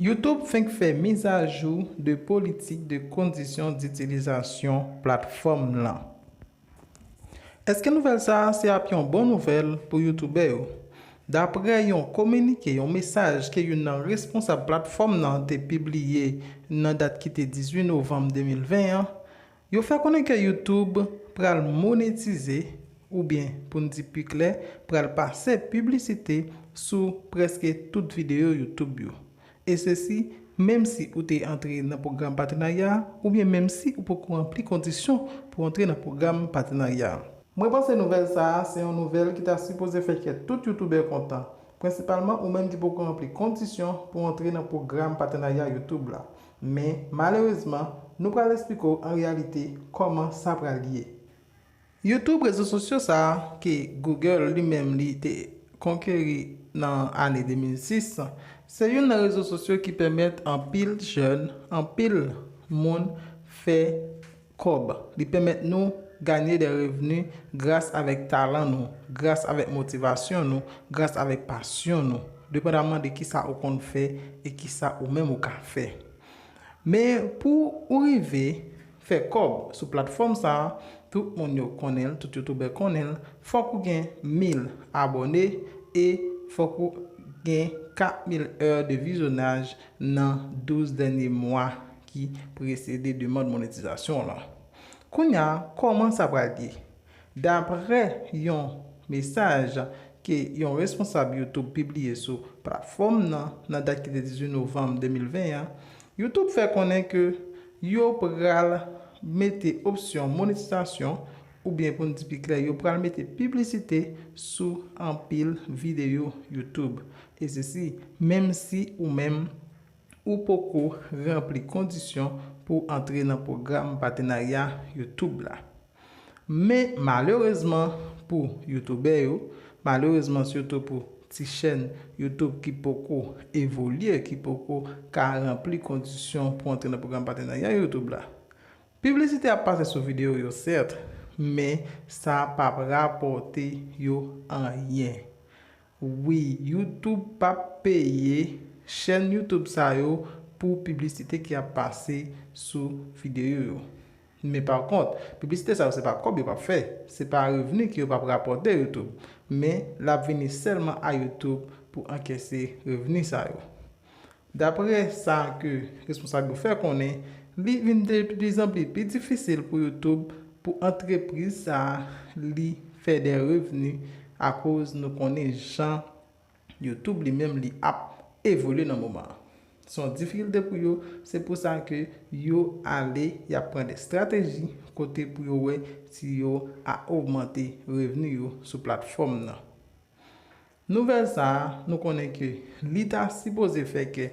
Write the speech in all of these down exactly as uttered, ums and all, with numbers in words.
YouTube fenk fè mizajou de politik de kondisyon ditilizasyon platfòm lan. Èske nouvèl sa a se ap yon bon nouvèl pou youtubè yo? Daprè yon kominike, yon mesaj ke youn nan responsab platfòm nan te pibliye nan dat ki te dizuit novanm de mil ven an, yo fè konnen ke YouTube pral monetize, oubyen, pou n di pi klè, pral pase piblisite sou prèske tout videyo YouTube yo. E sesi, menm si ou te antre nan pwogram patenarya a, oubyen menm si ou poko ranpli kondisyon pou antre nan pwogram patenarya a. Mwen panse nouvèl sa a se yon nouvèl ki ta sipoze fè kè tout youtubè kontan, prensipalman ou menm ki poko ranpli kondisyon pou antre nan pwogram patenarya YouTube la. Men, malerezman, nou pral esplike w an reyalite kòman sa pral ye. YouTube, rezo sosyo sa a ke Google li menm li te konkeri nan ane de mil sis, se youn nan rezo sosyo ki pèmèt anpil jèn, anpil moun fè kòb. Li pèmèt nou ganye de revni gras avèk talan nou, gras avèk motivasyon nou, gras avèk pasyon nou, depandaman de kisa ou konn fè e kisa ou menm ou ka fè. Men pou ou rive fè kòb sou platfòm sa a, tout moun yo konnen l, tout youtubè konnen l, fòk ou gen mil abòne e fòk ou gen kat mil è de vizyonaj nan douz dènye mwa ki presede demann monetizasyon w lan. Kounye a, kòman sa pral ye? Daprè yon mesaj ke yon responsab YouTube pibliye sou platfòm nan, nan dat ki te dizuit novanm de mil ven an, YouTube fè konnen ke yo pral mete opsyon monetizasyon, oubyen pou n di pi klè, yo pral mete piblisite sou anpil videyo YouTube. E sesi, menm si ou menm ou poko ranpli kondisyon pou antre nan pwogram patenarya YouTube la. Men malerezman pou youtubè yo, malerezman sitou pou ti chèn YouTube ki poko evolye, ki poko ka ranpli kondisyon pou antre nan pwogram patenarya YouTube la, piblisite ap pase sou videyo yo sèt, men sa p ap rapòte yo anyen. Wi, YouTube p ap peye chèn YouTube sa yo pou piblisite ki ap pase sou videyo yo. Men pa kont, piblisite sa yo se pa kòb yo p ap fè, se pa revni ke yo p ap rapòte YouTube, men l ap vini sèlman a YouTube pou ankese revni sa yo. Daprè sa ke responsab yo fè konnen, li vin de plizanpli pi difisil pou YouTube, pou antrepriz sa a, li fè de revni, akoz nou konnen jan YouTube li menm li ap evolye nan moman an. Se yon difikilte pou yo, se pou sa ke yo ale, y ap pran de estrateji kote pou yo wè si yo a ogmante revni yo sou platfòm nan. Nouvèl sa a, nou konnen ke li ta sipoze fè kè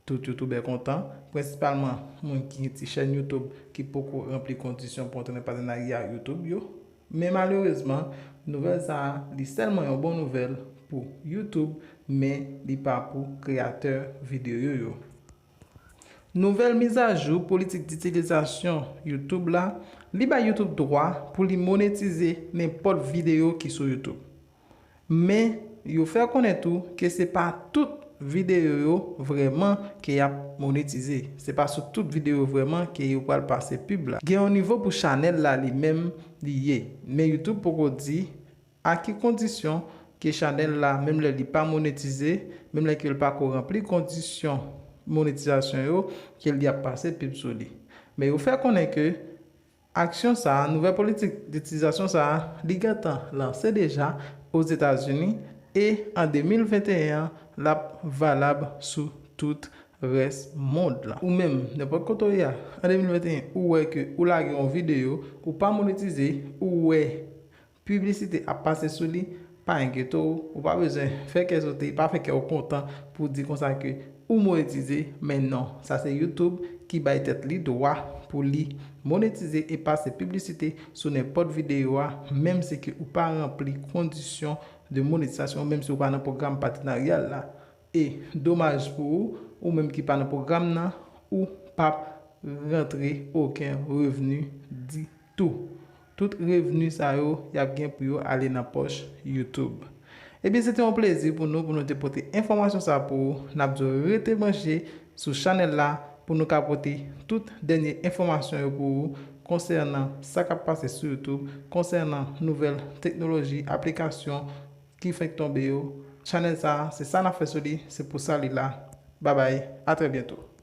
tout youtubè kontan, prensipalman moun ki gen ti chèn YouTube ki poko ranpli kondisyon pou antre nan patenarya YouTube yo. Men malerezman, nouvèl sa a, li sèlman yon bon nouvèl pou YouTube, men li pa pou kreyatè videyo yo. Nouvèl mizajou politik ditilizasyon YouTube la, li bay YouTube dwa pou li monetize nenpòt videyo ki sou YouTube. Men, yo fè konnen tou ke se pa tout videyo yo vrèman ke y ap monetize. Se pa sou tout videyo yo vrèman ke yo pral pase pib la. Gen yon nivo pou chanèl la li menm li ye. Men YouTube poko di a ki kondisyon ke chanèl la, menm lè li pa monetize, menm lè ke l pako ranpli kondisyon monetizasyon yo, ke li ap pase pib sou li. Men yo fè konnen ke aksyon sa a, nouvèl politik ditilizasyon sa a, li gentan lanse deja Ozetazini e an de mil venteyen an, l ap valab sou tout rès mond lan. Ou menm, nenpòt kote w ye a, an de mil venteyen, ou wè ke ou lage yon videyo, ou pa monetize, ou wè piblisite ap pase sou li, pa enkyete w, ou pa bezwen fè kè sote, pa fè kè w kontan pou di konsa ke ou monetize, men non, sa se YouTube ki bay tèt li dwa pou li monetize e pase piblisite sou nenpòt videyo a, menm si ke ou pa ranpli kondisyon de monetizasyon, menm si ou pa nan pwogram patenaryal la. E domaj pou ou, ou menm ki pa nan pwogram nan, ou p ap rantre okenn revni ditou. Tout revni sa yo, y ap gen pou yo ale nan pòch YouTube. Ebyen, se te yon plezi pou nou, pou nou te pote enfòmasyon sa pou ou. N ap di w rete branche, sou chanèl la pou nou ka pote tout dènye enfòmasyon yo pou ou konsènan sa k ap pase sou YouTube, konsènan nouvèl teknoloji, aplikasyon ki fenk tonbe yo. Chanèl sa, se sa n ap fè sou li, se pou sa li la. Babay, a trè byento.